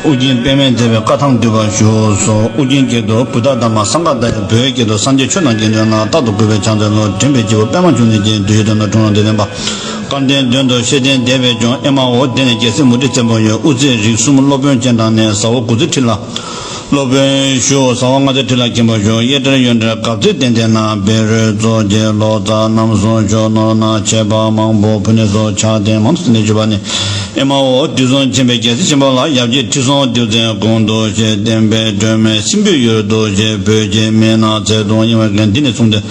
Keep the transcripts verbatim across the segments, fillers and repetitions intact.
ཨོ་རྒྱན་པདྨས་མཛད་པའི་བཀའ་ཐང་བསྡུས་པ་བཞུགས་སོ། ཨོ་རྒྱན་སྐད་དུ་བུདྡྷ་དྷརྨ་སངྒྷ་ད་ཡ། བོད་སྐད་དུ་སངས་རྒྱས་ཆོས་དང་དགེ་འདུན་ལ། རྟག་ཏུ་གུས་པས་ཕྱག་འཚལ་ལོ། འདྲེན་པའི་སྐྱེས་བུ་པདྨ་འབྱུང་གནས་ཀྱི། འདོད་ཡོན་ལྡན་དང་འཁྲུངས་ལམ་བདེ་ལྡན་པ། སྐལ་ལྡན་དོན་དུ་ཤེས་ལྡན་འདས་པས་ཀྱང་། ཨེ་མ་ཧོ། འདི་ནི་རྒྱལ་སྲས་མུ་ཏིག་བཙན་པོ་ཡོད། དབུ་རྩེ་རིགས་གསུམ་སློབ་དཔོན་སྤྱན་དྲངས་ནས། ཟ་འོག་དགུ་རྩེ་ཁྲི་ལ་སློབ་དཔོན་བཞུགས། ཟ་འོག་ལྔ་རྩེ་ཁྲི་ལ་མཁན་པོ་བཞུགས། གཡས་གྲལ་གཡོན་གྲལ་གབ་རྩེ་སྟེང་སྟེང་ན། བཻ་རོ་གཙོ་བྱས་ལོ་ཙཱ་རྣམ་གསུམ་ཕྱོགས་ནོར་ན། ཆད་པ་མང་པོ་ཕུ་ནུ་སོགས་ཕྱག་རྟེན་མང་དུ་གསོལ་ནས་བཞུགས་པ་ནི། ཨེ་མ་ཧོ། དུས་གསུམ་མཁྱེན་པའི་རྒྱལ་སྲས་ཆེན་པོ་ལ། ཡབ་རྗེ་ཁྲི་སྲོང་ལྡེའུ་བཙན་གོང་དུ་བཞེས། བསྟན་པའི་སྒྲོན་མེ་སྲིན་པོའི་ཡུལ་དུ་བཞེས། བོད་ཀྱི་མི་ནག་ཚེ་ཐུང་གཡེང་བའི་འགན་འདི་ནས་བཟུང་སྟེ།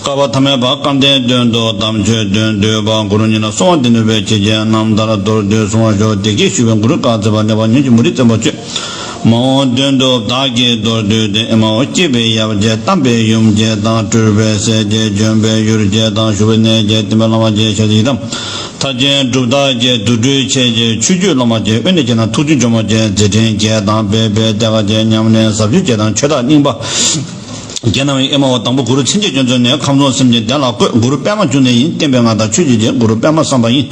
བསྐལ་པ་ཐ་མལ་པ་སྐལ་ལྡན་དོན་དུ་དམ་ཆོས་དོན་བསྡུས་པ། གུ་རུ་ཉིད་ལ་གསོལ་བ་འདེབས་ནུས་པའི། ཆེ་ཆེ་རྣམ་ཐར་མདོར་བསྡུས་གསུང་བར་ཞུ། དེ་སྐད་ཞུས་པས་གུ་རུས་བཀའ་སྩལ་པ། ལེགས་པར་ཉོན་ཅིག་མུ་ཏིག་བཙན་པོ་ཁྱོད། མ་འོངས་དོན་དུ་བདག་གིས་མདོར་བསྡུས་ཏེ། ཨེ་མ་ཧོ། སྐྱེས་པའི་ཡབ་རྗེ་དམ་པའི་ཡུམ་རྗེ་དང་། སྤྲུལ་པའི་སྲས་རྗེ་འཇོམས་པའི་ཡུལ་རྗེ་དང་། བཞུགས་པའི་གནས་རྗེ་བསྟན་པའི་བླ་མ་རྗེ། ཞབས་ཀྱི་ཡི་དམ་མཐར་ཕྱིན་གྲུབ་རྟགས་རྗེ། རྫུ་འཕྲུལ་ཆེ་རྗེ་ཆོས་བརྒྱུད་སློབ་མ་རྗེ། དབེན་གནས་རྗེ་དང་ཐུགས་རྗེ་ཆེན་མོ་རྗེ། མཛད་འཕྲིན་རྗེ་དང་སྤེལ་པའི་གཏེར་ཁ་རྗེ། ཉམས་ལེན་ཟབ་ཆོས་རྗེ་དང་ཆོས་བདག་རྙིང་པ་རྗེ་རྣམས་ཡིན། ཨེ་མ་ཧོ། དང་པོ་གུ་རུ་མཚན་བརྗོད་སྐྱོན་རྩོད་ནས། ཁམས་གསུམ་སེམས་ཅན་བདེ་ལ་བཀོད། གུ་རུ་པདྨ་འབྱུང་གནས་ཡིན། བསྟན་པའི་མངའ་བདག་ཆོས་ཀྱི་རྗེ། གུ་རུ་པདྨ་བསམ་པ་ཡིན།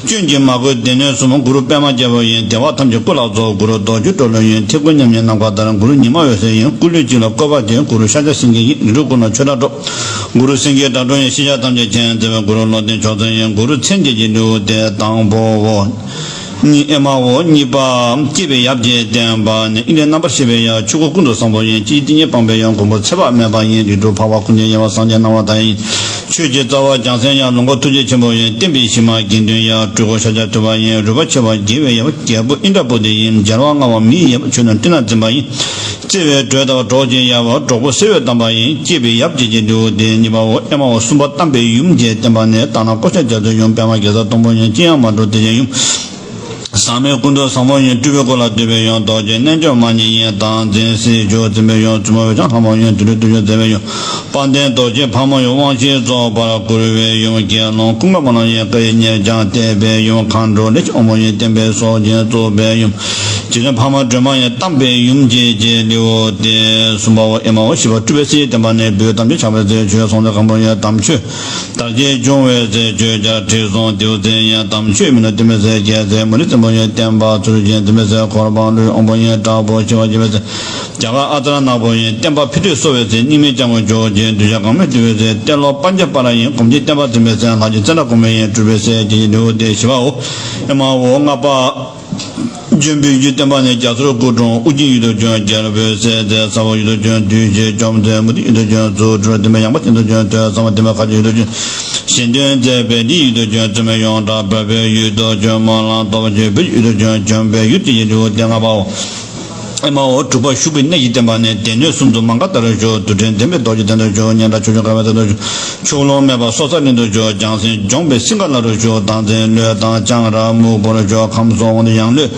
སྐྱོན་གྱིས་མ་གོས་སྡེ་སྣོད་གསུམ། གུ་རུ་པདྨ་རྒྱལ་པོ་ཡིན། བདེ་བ་ཐམས་ཅད་སྐུ་ལ་རྫོགས། གུ་རུ་རྡོ་རྗེ་གྲོ་ལོད་ཡིན། ཐེག་དགུ་མཉམ་ཉིད་ནམ་མཁའ་ལྟར། གུ་རུ་ཉི་མ་འོད་ཟེར་ཡིན། སྐུ་ལུས་གཅིག་ལ་བཀོད་པ་ཅན། གུ་རུ་ཤཱཀྱ་སེང་གེ་ཡིན། རིགས་དྲུག་ཀུན་ལ་ཆོས་སྒྲ་སྒྲོགས། གུ་རུ་སེང་གེ་སྒྲ་སྒྲོགས་ཡིན། ཤེས་བྱ་ཐམས་ཅད་མཁྱེན་མཛད་པའི། གུ་རུ་བློ་ལྡན་མཆོག་སྩལ་ཡིན། གུ་རུ་མཚན་བརྒྱད་ཀྱི་ལེའུ་སྟེ་དང་པོའོ། གཉིས། ཨེ་མ་ཧོ། གཉིས་པ། སྐྱེས་པའི་ཡབ་རྗེ་བསྟན་པ་ནི། ཨིན་དྲའི་རྣམ་པར་ཤེས་པའི་ཡབ། ཆོས་སྐུ་ཀུན་ཏུ་བཟང་པོ་ཡིན། སྤྱི་ཏིང་ངེ་འཕངས་པའི་ཡབ། མགོན་པོ་ཚེ་དཔག་མེད་པ་ཡིན། རིགས་དྲུག་འཕགས་པ་ཀུན་གྱི་ཡབ། སངས་རྒྱས་སྣང་བ་མཐའ་ཡས་ཡིན། ཆོས་ཀྱི་རྩ་བ་རྒྱལ་མཚན་ཡབ། ལོངས་སྐུ་ཐུགས་རྗེ་ཆེན་པོ་ཡིན། བསྟན་པའི་གཞི་མ་དགེ་འདུན་ཡབ། སྤྲུལ་སྐུ་ཤཱཀྱ་ཐུབ་པ་ཡིན། རོལ་པ་ཆེ་བ་དགྱེས་པའི་ཡབ། རྒྱལ་པོ་ཨིནྡྲ་བྷུ་ཏི་ཡིན། རྒྱལ་བ་ལྔ་པ་མིའི་ཡབ། ཆོས་རྣམས་སྤྲིན་ལ་འཛིན་པ་ཡིན། བརྩེ་བའི་དྲོད་ལྟ་བུ་གྲོགས་ཀྱི་ཡབ། གྲོགས་པོ་བརྩེ་བའི་དམ་པ་ཡིན། སྐྱེས་པའི་ཡབ་རྗེ་ཀྱི་ལེའུ་སྟེ་གཉིས་པའོ། ཨེ་མ་ཧོ། གསུམ་པ་དམ་པའི་ཡུམ་རྗེ་བསྟན་པ་ནི། ལྟ་ན་ཀོ་ཤ་རྒྱ་མཚོའི་ཡུམ། པདྨ་གེ་སར་སྡོང་པོ་ཡིན། ཅི་ཡང་མ་འགྲུབ་དེ་ཅན་ཡུམ། ཟག་མེད་ཀུན་ཏུ་བཟང་པོ་ཡིན། སྤྲུལ་པའི་སྐུ་ལ་འདུས་པའི་ཡུམ། རྡོ་རྗེ་རྣལ་འབྱོར་མ་ཉིད་ཡིན། བདག་འཛིན་སྲིད་ཞུ་འཛིན་པའི་ཡུམ། བཙུན་མོ་འོད་ཆགས་ལྷ་མོ་ཡིན། དུད་འགྲོ་བཏུལ་ཞུ་མཛད་པའི་ཡུམ། དཔལ་ལྡན་རྡོ་རྗེ་ཕག་མོ་ཡིན། དབང་བཞི་རྫོགས་པར་བསྐུལ་བའི་ཡུམ། དགེ་སློང་ཀུན་དགའ་མ་ལ་ཡིན། སྐུ་ཡི་ཉེར་བརྒྱ་བསྟོད་པའི་ཡུམ། མཁའ་འགྲོ་ལས་ཀྱི་དབང་པོ་ཡིན། བསྟན་པའི་སྲོག་ཆགས་གཙོ་བའི་ཡུམ། རྗེ་བཙུན་འཕགས་མ་སྒྲོལ་མ་ཡིན། དམ་པའི་ཡུམ་རྗེ་ཀྱི་ལེའུ་སྟེ་གསུམ་པའོ། ཨེ་མ་ཧོ། བཞི་པ་སྤྲུལ་པའི་སྲས་བསྟན་པ་ནི། བོད་དམ་ཆོས་ཆགས་པའི་ཚེ། ཆོས་སྲོང་བཙན་སྒམ་པོ་ཡིན། དམ་ཆོས་དར་རྒྱས་འབྱུང་བའི་ཚེ། ཆོས་རྒྱལ་ཁྲི་སྲོང་ལྡེའུ་བཙན་ཡིན། དམ་ཆོས་མི་ནུབ་བསྟན་པའི་སྲས། རྒྱལ་སྲས་མུ་ཏིག་བཙན་པོ་ཡིན། བསྟན་པ་ཚུལ་བཞིན་འཛིན་པའི་སྲས། འཁོར་དཔང་ལུས་དབང་པོ་ཡིན། དྲག་པོ་ཞི་བ་རྒྱས་པའི་སྲས། རྒྱ་གར་ཨ་ཙརྱ་ནག་པོ་ཡིན། བསྟན་པ་ཕུད་འདུས་གསོ་བའི་སྲས། སྙིགས་མའི་སྐྱབས་མགོན་མཆོག་ཡིན། གདུལ་བྱ་གང་མོས་འདུལ་བའི་སྲས། ཏེ་ལོ་པཉྩ་པ་ར་ཡིན། སྒོམ་ཆེན་བསྟན་པ་འཛིན་པའི་སྲས། ལྷ་ཆེན་ཙནྡྲ་གོ་མི་ཡིན། སྤྲུལ་པའི་སྲས་རྗེ་ཀྱི་ལེའུ་སྟེ་བཞི་པའོ། ཨེ་མ་ཧོ། ལྔ་པ། འབྱོན་པའི་ཡུལ་བསྟན་པ་ནི། རྒྱ་མཚོར་སྐུ་འཁྲུངས། ཨོ་རྒྱན་ཡུལ་དུ་བྱོན། རྒྱལ་པོའི་སྲས་མཛད། ས་འོག་ཡུལ་དུ་བྱོན། བདུད་བཞི་བཅོམ་མཛད། མུ་སྟེགས་ཡུལ་དུ་བྱོན། རྫུ་འཕྲུལ་བསྟན་པའི་ཡངས་པ་ཅན་དུ་བྱོན། ཐོས་བསམ་བསྟན་པའི་མཁའ་སྤྱོད་ཡུལ་དུ་བྱོན། གཞན་དོན་མཛད་པའི་ལྡན་ཡུལ་དུ་བྱོན། བཙུན་མོའི་ཡོངས་གྲགས་འཕགས་པའི་ཡུལ་དུ་བྱོན། སྨོན་ལམ་སྟོབས་ཆེ་བོད་ཀྱི་ཡུལ་དུ་བྱོན། འབྱོན་པའི་ཡུལ་དེ་ཡི་ལེའུ་སྟེ་ལྔ་པའོ། ཨེ་མ་ཧོ། དྲུག་པ་ཞུགས་པའི་གནས་ཀྱི་བསྟན་པ་ནི། སྡེ་སྣོད་གསུམ་དུ་མ་འགགས་ལྟར་བཞུགས། རྡུལ་ཕྲན་ལྡན་པའི་རྡོ་རྗེ་གདན་དུ་བཞུགས། སྙན་གྲགས་ཕྱོགས་བཅུར་དགའ་བའི་གདན་དུ་བཞུགས། ཕྱོགས་ལྷུང་མེད་པར་སྲོག་རྩ་གླིང་དུ་བཞུགས། བྱང་སེམས་འབྱོངས་པའི་སིང་ག་ལ་རུ་བཞུགས། བདག་འཛིན་བློས་བཏང་སྤྱང་ར་སྨུག་པོར་བཞུགས། ཁམས་གསུམ་དབང་ལྡན་ཡང་ལོས་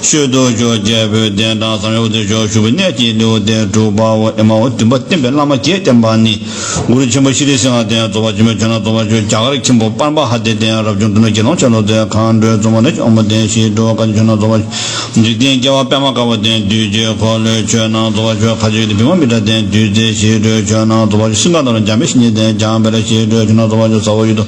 ཤུལ་དུ་བཞུགས། རྒྱལ་པོའི་གདན་དྲངས་བསམ་ཡས་དབུ་རྩེར་བཞུགས། ཞུགས་པའི་གནས་ཀྱི་ལེའུ་སྟེ་དྲུག་པའོ། ཨེ་མ་ཧོ། བདུན་པ་བསྟན་པའི་བླ་མ་རྗེ་བསྟན་པ་ནི། གུ་རུ་ཆེན་པོ་ཤྲཱི་སིང་ཧ་ལྡན། རྫོགས་པ་ཆེན་པོའི་ཆོས་རྣམས་རྫོགས་པར་ཤོག། རྒྱ་གར་མཁན་པོ་པདྨ་ཧ་དེ་ལྡན། རབ་བྱུང་དོན་དུ་དགེ་སློང་ཆ་ལུགས་མཛད། མཁའ་འགྲོའི་བཙུན་མོ་ལས་ཀྱི་དབང་པོ་ལྡན། ཞི་ཁྲོ་བཀའ་བརྒྱུད་ཆོས་རྣམས་རྫོགས་པར་ཤོག། འཇིག་རྟེན་སྐྱེ་བ་པདྨ་དཀར་པོ་ལྡན། བདུད་ཀྱི་འཁོར་ལོའི་ཆོས་རྣམས་རྫོགས་པར་ཤོག། ཁ་ཆེ་ཡུལ་དུ་བི་མ་མི་ཏྲ་ལྡན། བདུད་རྩིའི་ཞི་ཁྲོའི་ཆོས་རྣམས་རྫོགས་པར་ཤོག། སིང་ག་ན་རོ་འཇམ་དཔལ་བཤེས་གཉེན་ལྡན། འཇམ་དཔལ་ལ་ཞི་ཁྲོའི་ཆོས་རྣམས་རྫོགས་པར་ཤོག། ཟ་འོག་ཡུལ་དུ་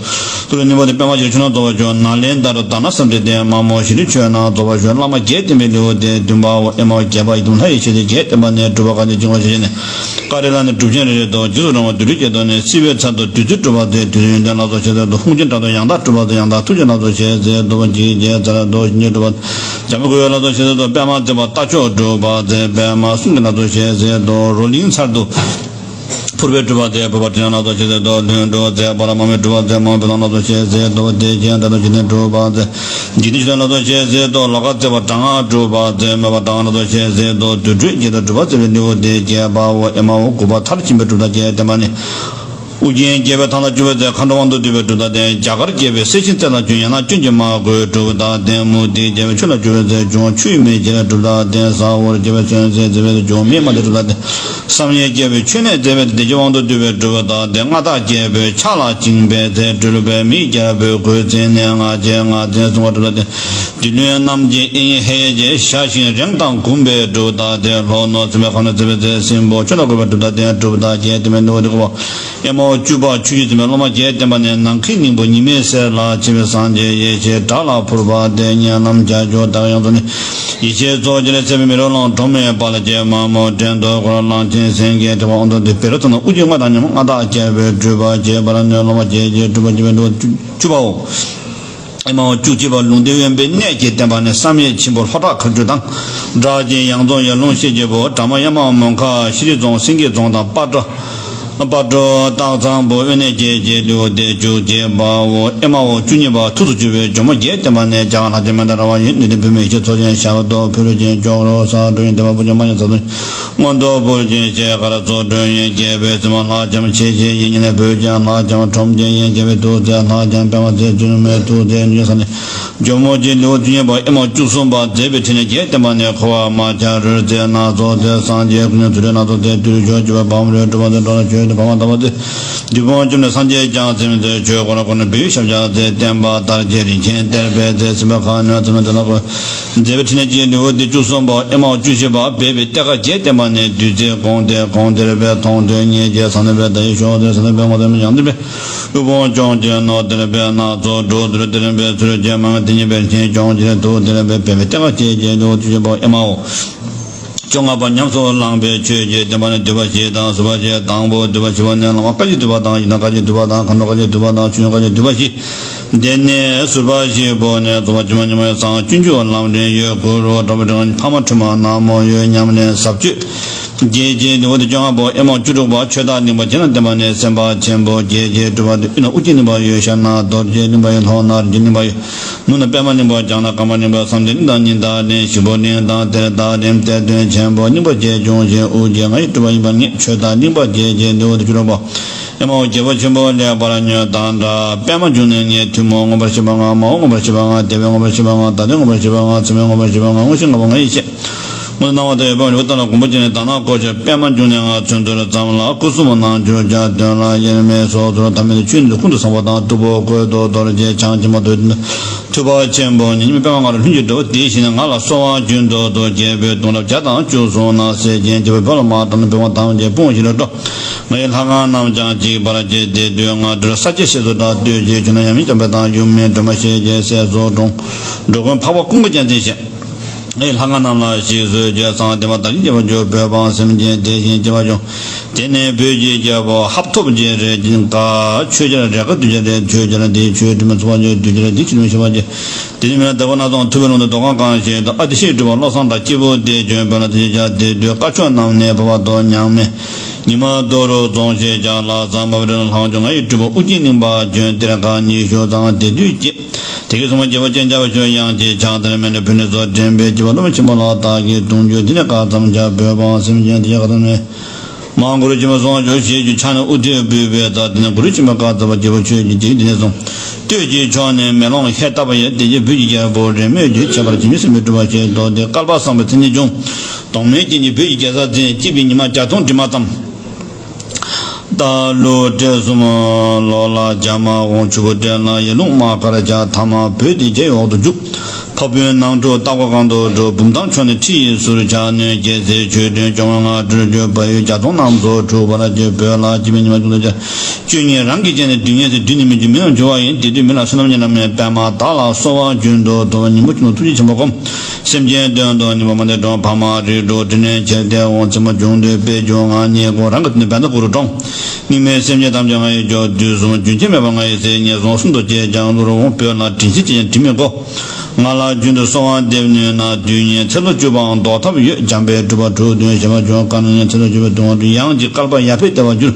ཏུ་ལུ་ནི་མོ་དེ་པདྨ་ཞི་ཁྲོའི་ཆོས་རྣམས་རྫོགས་པར་ཤོག། ནཱ་ལེནྡྲ་རུ་དྷ་ན་སམ་བྲིས་ལྡན། མ་མོ་ཤྲཱིའི་ཆོས་རྣམས་རྫོགས་པར་ཤོག། བླ་མ་རྒྱས་བསྟན་པའི་ལེའུ་སྟེ་བདུན་པའོ། ཨེ་མ་ཧོ། རྒྱས་པ་ཡི་དམ་ལྷ་ཡི་ཞལ་ཏེ་རྒྱས་བསྟན་པ་ནི། གྲུབ་པ་གང་ཞིག་བྱིན་གྱིས་བརླབ་ཕྱིར་ནི། ཀ་རི་ལ་ནི་གྲུབ་ཆེན་རེ་རེ་དོ། རྗེས་སུ་རིང་བ་བདུད་རིགས་བརྒྱད་དོ་ནི། སྲིད་པའི་ཚལ་དུ་བདུད་རྩི་སྒྲུབ་པ་མཛད། བདུད་རྩི་ཡོན་ཏན་ལ་སོགས་ཞལ་ཟས་དོ། ཧཱུྃ་ཆེན་དྲག་ཏུ་ཡང་དག་སྒྲུབ་པ་མཛད། ཡང་དག་ཐུགས་རྗེ་ལ་སོགས་ཞལ་ཟས་དོ། ཧཱུྃ་ཆེན་དྲག་ཏུ་ཡང་དག་ཐུགས་རྗེ་ལ་སོགས་ཞལ་ཟས་དོ། པདྨ་མཛད་པ་རྟ་མཆོག་སྒྲུབ་པ་མཛད། པདྨ་གསུང་གི་ལ་སོགས་ཞལ་ཟས་དོ། རོ་ལིང་ཚལ་དུ་ཕུར་པའི་སྒྲུབ་པ་མཛད། ཕུར་པ་ཕྲིན་ལས་ལ་སོགས་ཞལ་ཟས་དོ། ལྷུན་གྲུབ་མཛད་པ་ར་མ་མའི་སྒྲུབ་པ་མཛད། མ་མོ་བེ་ཏང་ལ་སོགས་ཞལ་ཟས་དོ། བདེ་ཆེན་དྲག་ཏུ་འཇིག་རྟེན་སྒྲུབ་པ་མཛད། འཇིག་རྟེན་ཆོས་ལ་སོགས་ཞལ་ཟས་དོ། ལོ་ཀ་མཛད་པ་དྲག་སྔགས་སྒྲུབ་པ་མཛད། མོས་པ་དྲག་སྔགས་ལ་སོགས་ཞལ་ཟས་དོ། རྡུལ་སྤྲུལ་རྒྱན་དུ་སྒྲུབ་པ་མཛད་པའི་ལེའུ་སྟེ་བརྒྱད་པའོ། ཨེ་མ་ཧོ། དགུ་པ་མཐར་ཕྱིན་པའི་གྲུབ་མཐའ་རྒྱས་བསྟན་པ་ནི། ཨོ་རྒྱན་རྒྱལ་པོའི་ཐང་ལ་བཅུག་པའི་ཚེ། མཁའ་འགྲོ་དབང་དུ་བསྡུས་པའི་གྲུབ་མཐའ་ལྡན། རྒྱ་གར་རྒྱལ་པོའི་སྲས་ཆེན་རྩེ་ལ་བྱོན། ཡང་ན་སྐྱོན་གྱིས་མ་གོས་གྲུབ་མཐའ་ལྡན། མུ་སྟེགས་རྒྱལ་པོའི་ཆོས་ལ་བཅུག་པའི་ཚེ། འབྱུང་ཆུ་ཡི་མེ་ལྕེ་ལ་གྲུབ་མཐའ་ལྡན། ཟ་འོག་རྒྱལ་པོའི་མཚོན་བྱེད་མཛད་པའི་ཚེ། འབྱུང་མེ་མ་ལྡན་གྲུབ་མཐའ་ལྡན། བསམ་ཡས་རྒྱལ་པོའི་མཆོད་གནས་མཛད་པའི་ཚེ། བདེ་སྐྱིད་དབང་དུ་བསྡུས་པའི་གྲུབ་མཐའ་ལྡན། མངའ་བདག་རྒྱལ་པོའི་ཕྱག་ལ་བཅིངས་པའི་ཚེ། སྤྲུལ་པའི་མིའི་རྒྱལ་པོའི་གོས་ཟིན་ནས། ང་རྒྱལ་ངར་འཛིན་བསྲུང་བའི་གྲུབ་མཐའ་ལྡན། བདུད་བློན་རྣམས་ཀྱི་ཨེ་ཡི་ཧེ་ཡེ་ཞེས། ཞར་བཞིན་རེངས་དང་འགུམ་པའི་གྲུབ་མཐའ་ལྡན། ལྷོ་ནུབ་སྲིན་པོའི་ཁ་གནོན་མཛད་པའི་ཚེ། སྲིན་པོ་ཆོས་ལ་འགོད་པའི་གྲུབ་མཐའ་ལྡན། གྲུབ་མཐའ་རྒྱས་བསྟན་པའི་ལེའུ་སྟེ་དགུ་པའོ། ཨེ་མ་ བཅུ་པ་ཆོས་བརྒྱུད་འཛིན་པའི་སློབ་མ་བརྒྱད་བསྟན་པ་ནས། ནམ་མཁའི་སྙིང་པོ་ཉི་མའི་ཟེར་ལ་ཆེ་བའི་སངས་རྒྱས་ཡེ་ཤེས་དགྲ་ལ་ཕུར་པ་སྟེ། ཉེ་ལམ་བྱ་རྒྱུ་དག་ཡོངས་རྫོགས་ནས། ཡེ་ཤེས་རྫོགས་བྱེད་ལ་ཚེ་བའི་མི་རོ་ལང་གྲོང་མེད་པ་ལ་སྐྱེས། མ་མོ་བྲན་དུ་འཁོར་ལང་ཆེན་སེང་གེ་དྲེགས་པ་དབང་དུ་འདུས། བེ་རོ་ཙ་ན་དབུ་རྒྱན་ལྔ་དང་ཉམས་ལྔ་དག་བཅས་པའི་སྤྲུལ་པ་བྱེད་པ་ལ་ནི་སློབ་མ་བརྒྱད་ཀྱི་སྤྲུལ་པ་བརྒྱད་པའི་སྤྲུལ་པ་བཅུ་པའོ། ཨེ་མའོ་བཅུ་གཅིག་པ་ལུང་བསྟན་དབེན་པའི་གནས་ཀྱི་བསྟན་པ་ནི་བསམ་ཡས་ཆེན་པོ་ལྷོ་བྲག་མཁར་སྤྲུལ་དང་། སྒྲ་གཅན་ཡང་རྫོང་ཡར་ཀླུང་ཤེལ་གྱི་བུ། གྲ་མ་གཡའ་མ་མོན་ཁ་ཤེལ་རི་རྫོང་སེང་གེ་རྫོང་དང་སྤ་གྲོ། སྤ་གྲོ་སྟག་ཚང་བུ་དབེན་གནས་བརྒྱད་ཀྱི་ལེའུ་སྟེ་བཅུ་གཅིག་པའོ། ཨེ་མའོ་བཅུ་གཉིས་པ་ཐུགས་སུ་ཆུད་པའི་ཇོ་མོ་བརྒྱད་བསྟན་པ་ནས། རྒྱ་གར་ལྷ་ཆེན་མན་དཱ་ར་བ་ཡི། ནུས་ལྡན་བུད་མེད་ཡེ་ཤེས་མཚོ་ཆེན་ཞབས་ཏོག་ཕུལ་རོལ་ཅན། ཅོག་རོ་ས་འགྲོ་ཡི་འདེབས་པ་བུ་ཆེན་མ་ཡི་ས་དོན། མངོན་རྟོགས་ཕུལ་ཅིང་ཤེལ་དཀར་ཚོགས་སྒྲོན་ཡོན་རྒྱས་པའི་བཙུན་མ་ལྷ་ལྕམ་ཆེ་ཆེ་ཡི། ཉེ་ལས་བོད་ཀྱི་ལྷ་ལྕམ་ཁྲོམ་ཆེན་ཡན་རྒྱལ་བའི་ཐུགས་སྲས་ལྷ་ལྕམ་པད་མ་ཚེ་བཙུན་མའི་ཐུགས་སྲས་ནུས་ས་ནས། ཇོ་མོ་རྗེ་ལེའུ་བཅུ་གཉིས་པ་ཨེ་མ་བཅུ་གསུམ་པ་མཛད་པའི་ཕྲིན་ལས་བརྒྱད་བསྟན་པ་ནས། འཁོར་བ་མ་ཆགས་རོལ་རྩེད་སྣ་ཚོགས་ཚེ། སངས་རྒྱས་སྐུ་གཉིས་ཐུགས་སྲས་སྣ་ཚོགས་ཚེ། བདུད་རྩི་མཆོག་སྤྱོད་པའི་བ་མོ་རོལ། གྲུབ་པ་ཚེ་འགྲོ་ལ་བྱོན་ཏེ་བ་མ་དམ་པ་ཚེ། བདུད་དཔུང་བཅོམ་ནས་སངས་རྒྱས་བྱང་སེམས་ཚེ། ཆོས་འཁོར་ལ་བསྐོར་ནས་བོད་ཡུལ་ཞབས་བཅགས་ཚེ། བསྟན་པ་དར་ཅིང་རིན་ཆེན་སྟེར་བའི་ཚེ། སྲིད་པ་ཁ་གནོན་ཚེ་ན་དེ་ལ་འཁོར། མཛད་པའི་ཕྲིན་ལས་ཀྱི་ལེའུ་སྟེ་བཅུ་གསུམ་པ་ཨེ་མ་བཅུ་བཞི་པ་སྦས་པའི་གཏེར་ཁ་བརྒྱད་བསྟན་པ་ནས། བདུད་རྩི་གོང་སྟེ་གོང་སྟེར་བའི་མཐོང་ཐོས་ཉེར་སྦྱིན། ཟབ་གནད་པའི་བརྡ་ཡི་ཤོག་སྟེ་ཟབ་གནད་པའི་ངོ་སྟེར་བའི་ཡང་སྟེར་བའི། དབུལ་ཕོངས་སྐྱོང་བྱེད་ནོར་སྟེར་བའི་སྣ་ཚོགས། འགྲོ་དུར་སྟེར་བའི་ཚུལ་གྱིས། མ་ངེས་དེ་ཉིད་པའི་ཆེན་སྐྱོང་བྱེད། ཐུགས་སྟེར་བའི་སྦས་པའི་གཏེར་ཁ་བརྒྱད་ཀྱི་ལེའུ་བཅུ་བཞི་པ་ཨེ་མའོ། བཅོ་ལྔ་པ་ཉམས་སུ་བླངས་པའི་ཆོས་ཀྱི་བསྟན་པ་ནི། བསྡུས་པ་བཞི་དང་ཟུར་པ་བཞི། དང་པོ་བསྡུས་པ་བཞི་པ་ནི། བླ་མ་བཀའ་བརྒྱུད་བསྡུས་པ་དང་། ཡི་དམ་བཀའ་བརྒྱུད་བསྡུས་པ་དང་། མཁའ་འགྲོ་བཀའ་བརྒྱུད་བསྡུས་པ་དང་། ཆོས་འབྱུང་བཀའ་བརྒྱུད་བསྡུས་པ་བཞི། དེ་ནས་ཟུར་པ་བཞི་པོ་ནི། རྫོགས་པ་ཆེན་པོ་ཉི་མ་ཡི་གསང་སྤྱོད་འཇུག་ལམ་འདྲེན་ཡོད། གུ་རུ་དྲག་པོའི་དྲིན་ཕ་མ་ཁྲི་མ་ནག་མོ་ཡོད། ཉམས་ལེན་ཟབ་ཆོས་རྒྱས་བྱེད་ལེའུ་སྟེ་བཅོ་ལྔ་པོ་ཨེ་མ་བཅུ་དྲུག་པ་ཆོས་བདག་གླིང་པ་རྗེ་ལ་བསྟན་པ་ནས། སེམས་དཔའ་ཆེན་པོ་རྒྱས་བྱེད་སྤྲུལ་པ་སྟེ། དབུས་ན་ཨོ་རྒྱན་གླིང་པ་ཡོད། ཤར་ན་རྡོ་རྗེ་གླིང་པ་ཡོད། ལྷོ་ན་རིན་ཆེན་གླིང་པ་ཡོད། ནུབ་ན་པདྨ་གླིང་པ། བྱང་ན་ཀ་མ་གླིང་པ། བསམ་གཏན་གླིང་དང་ཉི་ཟླ་གླིང་། ཞིག་པོ་གླིང་དང་གཏེར་བདག་གླིང་། གཏེར་སྟོན་ཆེན་པོ་གླིང་པ་རྗེ་འབྱུང་བཞི། ཨོ་རྒྱན་ང་ཡི་སྤྲུལ་པ་ཡིན་པར་ངེས། ཆོས་བདག་གླིང་པ་རྒྱས་བྱེད་ལེའུ་སྟེ་བཅུ་དྲུག་པོ། ཨེ་མའོ་རྒྱལ་པོ་ཆེན་པོ་ལེགས་པར་ཉོན་དང་འདྲ། པདྨ་འབྱུང་གནས་ངའི་ཐུན་མོང་མངོན་པར་ཤེས་པ་ལྔ། མ་འོངས་མངོན་པར་ཤེས་པ་ལྔ། འདས་པའི་མངོན་པར་ཤེས་པ་ལྔ། ད་ལྟའི་མངོན་པར་ཤེས་པ་ལྔ། ཚེ་མའི་མངོན་པར་ཤེས་པ་ལྔ། མངོན་ཤེས་ལྔ་པོ་ང་ཡིས་ཤེས། སྔོན་སྣང་བ་དང་ཡོད་པ་འོད་གཏོང་ལ་གོམ་པ་བྱས་ནས། དག་སྣང་སྒོ་ཕྱེ་པདྨ་འབྱུང་གནས་ལྔ་ཚུན་ཚོད་ཙམ་ལ། སྐུ་གསུམ་སྣང་བསྒྱུར་བྱ་དོན་ལ་དབྱེར་མེད་སོ་སོར་ཐ་མལ་ཆོས་འདུལ་ཀུན་ཏུ་བཟང་པོ་དང་། སྟུག་པོ་བཀོད་དུ་དོར་བྱེད་བྱང་ཆེན་པོ་དོན། ཐུབ་པ་ཆེན་པོ་ཉིད་ཉིད་པདྨ་ལྔ་རུ་ལྷུན་གྱིས་གྲུབ། དེ་བཞིན་ང་ལ་གསོལ་བ་རྒྱུན་དུ་འདུ། རྒྱལ་པོའི་གདུང་རབས་བརྒྱ་དང་བཅུ་གསུམ་ན། སྲས་ཆེན་རྒྱལ་པོའི་བུ་ལ་མ་དྲངས་ན། བོད་དབང་ཐམས་ཅད་དཔུང་ཞིག་ལ་སྤྲོ། ང་ཡི་ལྷ་ཁང་རྣམས་ཀྱང་འཇིག་པར་བྱེད། དེ་དུས་ང་སྦྲུལ་ས་སྐྱ་ཞེས་སུ་གྲགས། ལྟོས་ཀྱིས་ཁྱོད་ན་ཡབ་མེས་བྱམས་པ་དང་། ཡུམ་མེས་སྒྲོལ་མ་ཞེས་བྱའི་སྲས་སུ་འཁྲུངས། འགྲོ་མགོན་འཕགས་པ་ཀུན་དགའ་རྒྱལ་མཚན་ཞེས། ང་ཡི་ལྷ་ཁང་རྣམས་ལ་གཤེགས་སུ་གྱུར། གསང་བ་འདུས་མ་བདག་ཉིད་སྐྱེ་བར་འགྱུར། བོད་འབངས་སེམས་ཅན་དེ་བཞིན་སྐྱེ་བར་འགྱུར། དེ་ནས་བོད་ཀྱི་རྒྱལ་པོ་ཧབ་ཐོབ་རྗེ་རེད་ཅིང་ཀ། ཆོས་རྒྱལ་རེད་ཀ་གདུལ་བྱ་རེད། ཆོས་རྒྱལ་འདིའི་ཆོས་དྲི་མེད་ཚོགས་པ་ཡོད། གདུལ་བྱ་འདིའི་ཆོས་དྲི་མེད་ཤེས་པ་རྒྱས། དེ་ནས་མི་ལ་བདག་པོ་སྣ་ཚོགས་ཐུབ་པའི་ལུང་དང་རྡོ་ཁང་གང་ཞིག་ཏུ། ཨ་ཏི་ཤའི་སྤྲུལ་པ་བློ་བཟང་དང་སྐྱེས་བུ་དེ་བྱོན། བོད་ལ་དེ་བཞིན་བྱ། དེ་དུས་བཀའ་ཆོས་རྣམས་ནི་བབ་པ་དོ་མཉམ་མེད། ཉི་མ་དོ་རུང་རྫོང་ཞེས་བྱ་ལ། ཟམ་པ་རི་ལྷག་འཇོག་ང་ཡི་སྤྲུལ་པ་ཨོ་རྒྱན་གླིང་པ་བྱོན། གཏེར་ཁ་ཉི་ཤུ་ཙམ་དེ་དུས་སྐྱེས། དེ་གི་སོང་བ་རྒྱལ་པོ་སྤྱན་ཆབ་ཞོལ་ཡང་སྐྱེས། ཕྱག་འཚལ་མཎྜལ་ཕུལ་ནས་སོ། འདྲེན་པའི་སྐྱེ་བ་སློབ་མ་ཆེན་པོ་ལ་བདག་གིས་དུང་ཆོས་འདི་ནས་བཀའ་ཙམ་བྱ། བོད་འབངས་སེམས་ཅན་དེ་ཡང་བཀའ་ཙམ་མེད། མ་གུ་རུ་ཆེན་པོ་གསུང་བར་འགྱུར་ཞེས་བརྗོད། ཕྱག་ནས་དབུ་ཐོད་འབུལ་བའི་ཚེ། དེ་ནས་གུ་རུ་ཆེན་པོས་བཀའ་སྩལ་པ། རྒྱལ་པོ་ཁྱོད་ཀྱིས་འདི་ནས་གསུངས། སྟོད་ཀྱི་ཕྱོགས་ནས་མེ་ལོང་ཧེ་བཏབ་པ་ཡིན། དེ་རྗེས་བོད་ཀྱི་རྒྱལ་པོ་རེ་མོས་ཀྱིས་ཁྱད་པར་འཇིགས་མེད་སེམས་དཔའི་སྤྲུལ་པ་ཞིག་ཏུ། དེ་བསྐལ་པ་བཟང་པོའི་མཚན་ཉིད་འབྱུང་། གདོང་མའི་རྐྱེན་གྱིས་བོད་ཀྱི་རྒྱལ་ས་འཛིན། སྐྱིད་པའི་ཉི་མ་བརྒྱ་སྟོང་དྲི་མ་ཙམ། རྟ་ལུ་སྤྲེལ་གསུམ་ལོ་ལ་རྒྱ་མ་འོང་། ཆུ་བོ་སྤྲེལ་ལ་ཡར་ཀླུང་མ་དཀར་བྱ། ཐ་མ་བོད་དེ་རྒྱའི་འོག་ཏུ་འཇུག། འཕགས་པའི་ནང་ཁྲོད་སྟག་པ་གང་དུ་འགྲོ། བུམ་ཐང་ཕྱོགས་ནས་ཁྲི་ཡི་ཟུར་བྱ། སྣོད་རྒྱལ་སྲས་ཆོས་སྒྲོན་སྐྱོང་བ་ལྔ་སྤྲུལ་སྐྱོད། བལ་ཡུལ་བརྒྱ་སྟོང་རྣམས་སུ་འཁྲུག་པར་བྱེད། བོད་ལ་སྐྱིད་པའི་ཉི་མ་འབྱུང་དུ་བྱ། བཅུ་གཉིས་རང་གི་སྤྱན་ནས་སྡུག་བསྔལ་ཟད། བདུད་ནི་མི་འབྱུང་མི་རྣམས་འབྱུང་བ་ཡིན། དེ་དུས་མི་ལ་བསོད་ནམས་ཉེར་ལེན་མེད། པདྨ་བདག་ལ་གསོལ་བ་རྒྱུན་དུ་འདུ། ཉིན་མོ་ཆུང་དུ་ཐུགས་རྗེ་ཆེན་པོ་བསྒོམ། སེམས་ཅན་དོན་དུ་ནུས་པ་མ་ལྡན་གྲོང་། ཕ་མ་རིགས་དྲུག་དྲིན་ལན་འཇལ་ཏེ་འོང་། མཚན་མོ་བྱུང་དུས་དཔལ་འབྱོར་ངང་ཉིད་བསྐོར། རང་གི་དོན་དུ་བན་དྷ་གུ་རུ་བཀྲོངས། སྙིགས་མའི་སེམས་ཅན་ཐམས་ཅད་ང་ཡིས་སྐྱོབ། དུས་གསུམ་རྒྱུན་ཆད་མེད་པར་ང་ཡི་སྲས། ངན་སོང་གསུམ་དུ་སྐྱེས་ཀྱང་འདུར་འོང་། བོད་ལ་དྲིན་ཆེན་སྐྱེས་ཀྱང་དྲིན་མི་གོ། ང་ལ་རྒྱུན་དུ་གསོལ་བ་འདེབས་ནུས་ན། དུས་ངན་ཚེ་ལོ་བཅུ་པའང་ཟློག་ཐབས་ཡོད། འཇམ་དཔལ་གྲུབ་པ་དྲུག་ལྡན་གཞན་མ་བྱུང་། བཀའ་ནང་ཡང་ཚེ་ལོ་བཅུ་པའི་སྡུག་བསྔལ་དྲུག། ཡང་ཅིག་བསྐལ་པ་ཡར་འཕེལ་བདེ་བར་འགྱུར།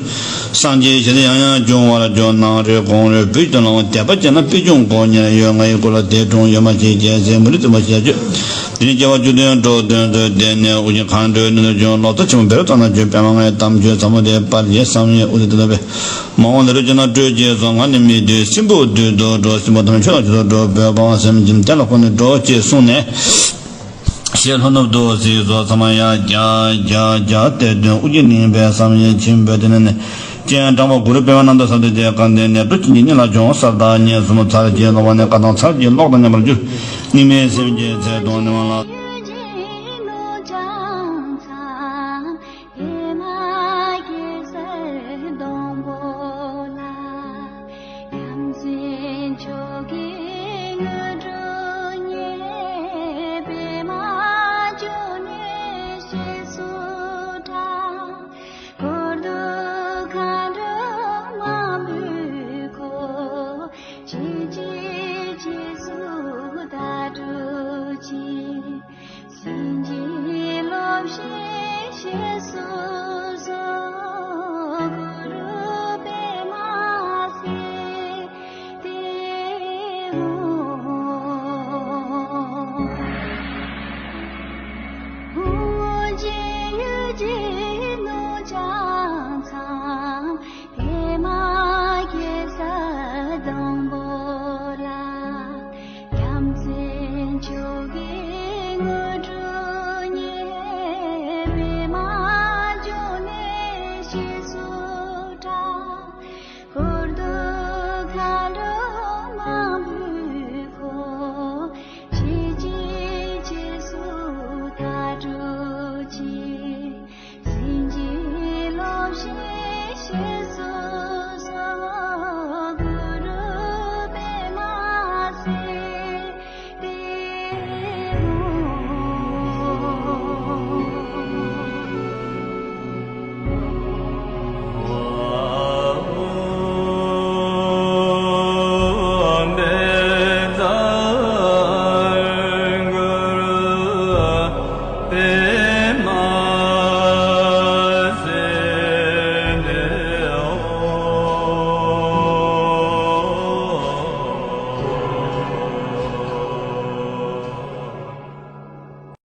སངས་རྒྱས་ཞལ་ཏེ་ཡང་ཡང་འབྱུང་བར་འགྱུར། ནང་རེ་དགོང་རེ་བོད་ཀྱི་དོན་ལ་དད་པ་བསྐྱེད་ན། པད་འབྱུང་དགོས་ཉེར་ཡོད། ང་ཡི་སྐུ་ལ་དད་དྲུང་ཡོད་མ་ཤེས། རྒྱལ་སྲས་མུ་ལི་བཙུན་མ་ཞེས་བརྗོད། དེ་ནས་སྐྱེ་བ་བཅུ་བདུན་འགྲོ་དོན་མཛད། དེ་ནས་ཨོ་རྒྱན་མཁའ་འགྲོའི་མདུན་དུ་བྱོན། ལོ་ཙཱ་ཆེན་པོ་བཻ་རོ་ཙ་ན་བྱོན། པདྨ་ང་ཡི་དམ་ཆོས་ཟབ་མོ་དེ། དཔལ་རྗེ་བསམ་ཡས་དབུ་མཛད་དེ་ལ་སྦས། མ་འོངས་ལས་རབ་སྤྱད་ན་སྤྲོས་བཅས་སོ། ང་ནི་མི་འདོད་སྲིན་པོ་བདུད་དུ་འགྲོ། སྲིན་པོ་ཐམས་ཅད་ཆོས་དང་ཕྱོགས་སུ་འགྲོ། བོད་འབངས་སེམས་ཅན་བསྟན་ལ་བཀོད་ནས་འགྲོ་ཅེས་གསུངས་ནས། ཞེས་ལྷོ་ནུབ་ཏུ་གཟིགས་སོ། ཚང་མ་ཡ་རྒྱ་རྒྱ་རྒྱ། གཏེར་སྟོན་ཨོ་རྒྱན་གླིང་པས་བསམ་ཡས་ཆེན་པོའི་སྡེ་སྣོད་ནས། སྤྱན་དྲངས་པ་གུ་རུ་པདྨ་ནམ་མཁའ་ཟབ་དེ་དེ། སྐལ་ལྡན་ནས་འགྲོ་ཅན་གྱི་སྙིང་ལ་ཆོངས། ས་དང་གཉན་གསུམ་ཚར་གྱི་ལོག་པ་ནས། བཀའ་དང་ཚར་གྱི་ལོག་དང་མཉམ་པར་གྱུར། སྙིགས་མའི་སེམས་ཀྱི་ཚེ་དོན་ནི་མ་ལགས།